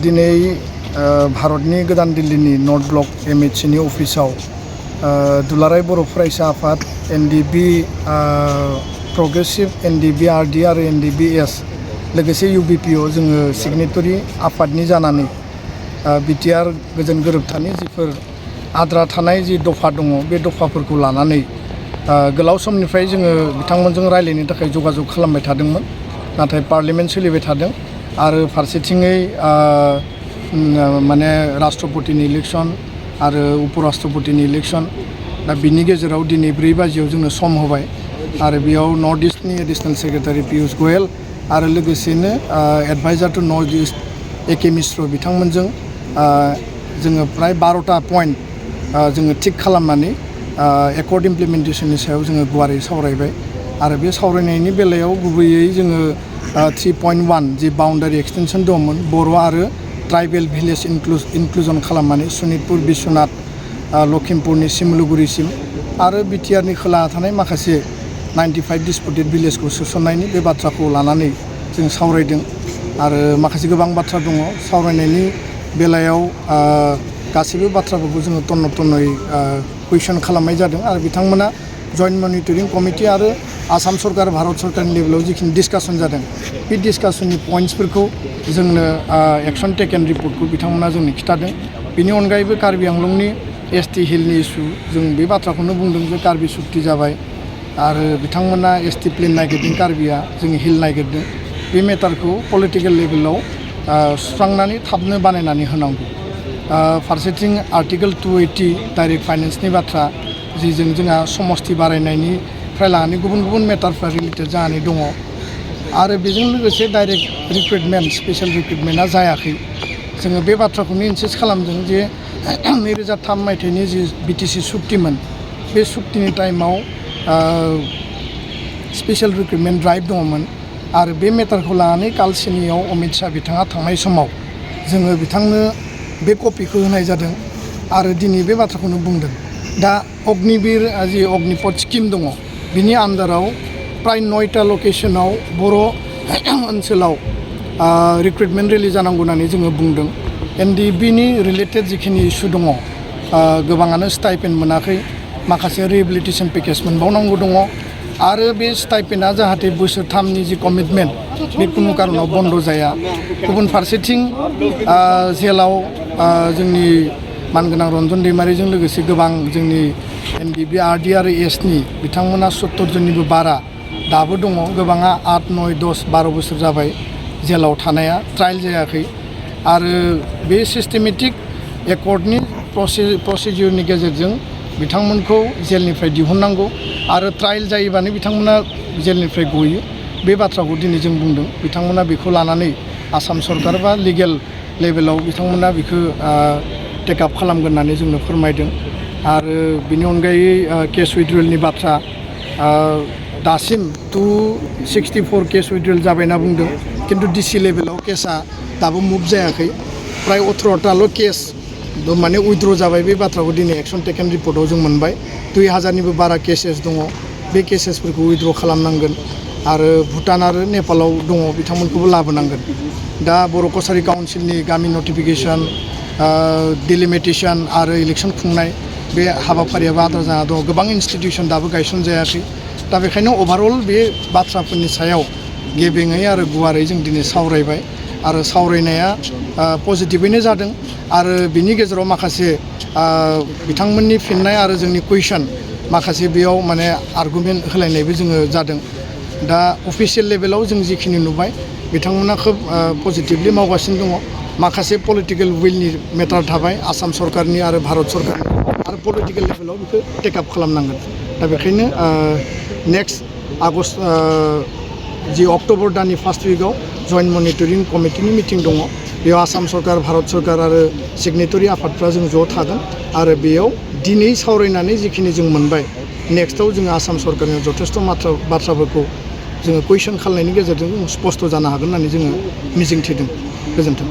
दिनै भारतनि गोदान दिल्लीनि नर्थ ब्लक एमएचसिनि अफिसाव दुलाराय बर' फरायसा आफाद एनडिबि प्रग्रेसिव एनडिबि आरडि आरो एनडिबिएस लोगोसे इउबिपिअ जोङो सिगनेटरि आफादनि जानानै बिटिआर गोजोन गोरोबथानि जिफोर आद्रा थानाय जि दफा दङ बे दफाफोरखौ लानानै गोलाव समनिफ्राय जोङो बिथांमोनजों रायलायनो थाखाय जगाजग खालामबाय थादोंमोन नाथाय पार्लियामेन्ट सोलिबाय थादों आरो फारसेथिङै माने राष्ट्रपतिनि इलेक्शन आरो उपराष्ट्रपतिनि इलेक्शन दा बिनि गेजेराव दिनै 4 बाजियाव जोंनो सम होबाय आरो बेयाव नर्थ इस्टनि एडिशनेल सेक्रेटारि पियुष गोयल आरो लोगोसेनो एडभाइजार टु नर्थ इस्ट एके मिश्र बिथांमोनजों जोङो प्राय 12टा पइन्ट जोङो थिक खालामनानै एकर्ड इमप्लिमेन्टेशननि सायाव जोङो गुवारै सावरायबाय आरो बे सावरायनायनि बेलायाव गुबैयै जोङो 3.1 जि बाउन्डारि एक्सटेनसन दंमोन बर' आरो ट्राइबेल भिलेज इनक्लुजन खालामनानै सनितपुर बिश्वनाथ लखिमपुरनि सिमलुगुरिसिम आरो बिटिआरनि खोलाहा थानाय माखासे 95 डिसपुटेड भिलेजखौ सोसननायनि बे बाथ्राखौ लानानै जों सावरायदों आरो माखासे गोबां बाथ्रा दङ सावरायनायनि बेलायाव गासैबो बाथ्राफोरखौ जोङो तन्न'यै कुइसन खालामनाय जादों आरो बिथांमोना जइन्ट मनिटरिं कमिटि आरो आसाम सरकार भारत सरकारनि लेभेलाव जिखिनि डिसकासन जादों बे डिसकासननि पइन्ट्सफोरखौ जोंनो एक्सन टेकेन रिपर्टखौ बिथांमोना जोंनो खिथादों बेनि अनगायैबो कार्बि आंलंनि एसटि हिलनि इस्यु जों बे बाथ्राखौनो बुंदों जे कार्बि सुक्ति जाबाय आरो बिथांमोना एसटि प्लेन नागिरदों कार्बिया जोंनि हिल नागिरदों बे मेटारखौ पलिटिकेल लेभेलाव सुस्रांनानै थाबनो बानायनानै होनांगौ फारसेथिं आर्टिकेल 280 डाइरेक्ट फाइनेन्सनि बाथ्रा जिजों जोंहा समस्ति बारायनायनिफ्राय लानानै गुबुन मेटारफ्रा रिलेटेड जानानै दङ आरो बेजों लोगोसे डाइरेक्ट रिक्रुटमेन्ट स्पेशल रिक्रुटमेन्टआ जायाखै जोङो बे बाथ्राखौनो इनसिस्ट खालामदों जे 2003 मायथाइनि जि बिटिसि सुक्तिमोन बे सुक्तिनि टाइमाव स्पेशल रिक्रुटमेन्ट ड्राइभ दङमोन आरो बे मेटारखौ लानानै कालसिनियाव अमित शाह बिथाङा थांनाय समाव जोङो बिथांनो बे कपिखौ होनाय जादों आरो दिनै बे बाथ्राखौनो बुंदों दा अग्निवीर जि अग्निपथ स्किम दङ बिनि आन्दाराव प्राय 9टा लकेशनाव बर' ओनसोलाव रिक्रुटमेन्ट रेलि जानांगौ होननानै जोङो बुंदों एनडिबिनि रिलेटेड जिखिनि इस्यु दङ गोबाङानो स्टाइपेन्ड मोनाखै माखासे रिहेबिलिटेसन पेकेज मोनबावनांगौ दङ आरो बे स्टाइपेन्डआ जाहाथे बोसोरथामनि जि कमिटमेन्ट बे कुनु कारनाव बन्द जाया गुबुन फारसेथिं जेलाव जोंनि मानगोनां रन्जन दैमारिजों लोगोसे गोबां जोंनि एनडिबि आरडि आरो एसनि बिथांमोना 70 जननिबो बारा दाबो दङ गोबाङा 8, 9, 10, 12 बोसोर जाबाय जेलाव थानाया ट्रायल जायाखै आरो बे सिस्टेमेटिक एकर्डनि प्रसिडिउरनि गेजेरजों बिथांमोनखौ जेलनिफ्राय दिहुननांगौ आरो ट्रायल जायोबानो बिथांमोना जेलनिफ्राय गयो बे बाथ्राखौ दिनै जों बुंदों बिथांमोना बेखौ लानानै आसाम सरकार बा लिगेल लेभेलाव बिथांमोना बेखौ टेकआप खालामगोन होननानै जोंनो फोरमायदों आरो बेनि अनगायै केस उइथड्रयेलनि बाथ्रा दासिम 264 केस उइथड्रयेल जाबाय होनना बुंदों खिन्थु डिसि लेभेलाव केसा दाबो मुभ जायाखै प्राय 18टाल' केस माने उइथड्र जाबाय बे बाथ्राखौ दिनै एक्सन टेकेन रिपर्टआव जों मोनबाय 2000निबो बारा केसेस दङ बे केसेसफोरखौ उइथड्र खालामनांगोन आरो भुटान आरो नेपालाव दङ बिथांमोनखौबो लाबोनांगोन दा बर' कसारि काउन्सिलनि गामि नटिफिकेसन डिलिमिटेसन आरो इलेक्सन खुंनाय बे हाबाफारियाबो आद्रा जाना दङ गोबां इनस्टिटिउसन दाबो गायसनजायाखै दा बेखायनो अभारअल बे बाथ्राफोरनि सायाव गेबेङै आरो गुवारै जों दिनै सावरायबाय आरो सावरायनाया पजिटिभैनो जादों आरो बिनि गेजेराव माखासे बिथांमोननि फिननाय आरो जोंनि कुइसन माखासे बेयाव माने आर्गुमेन्ट होलायनायबो जोङो जादों दा अफिसियेल लेभेलाव जों जिखिनि नुबाय बिथांमोना खोब पजिटिभलि मावगासिनो दङ माखासे पलिटिकेल उइलनि मेटार थाबाय आसाम सरकारनि आरो भारत सरकारनि आरो पलिटिकेल लेभेलाव बेखौ टेकआप खालामनांगोन दा बेखायनो नेक्स्ट आगस्ट जि अक्ट'बर दाननि फार्स्ट उइकआव जइन्ट मनिटरिं कमिटिनि मिटिं दङ बेयाव आसाम सरकार भारत सरकार आरो सिगनेटरि आफादफ्रा जों ज' थागोन आरो बेयाव दिनै सावरायनानै जिखिनि जों मोनबाय नेक्स्टआव जोङो आसाम सरकारनि जथेस्थ' बाथ्राफोरखौ जोङो कुइसन खालामनायनि गेजेरजों स्पष्ट जानो हागोन होननानै जोङो मिजिंथिदों गोजोन्थों।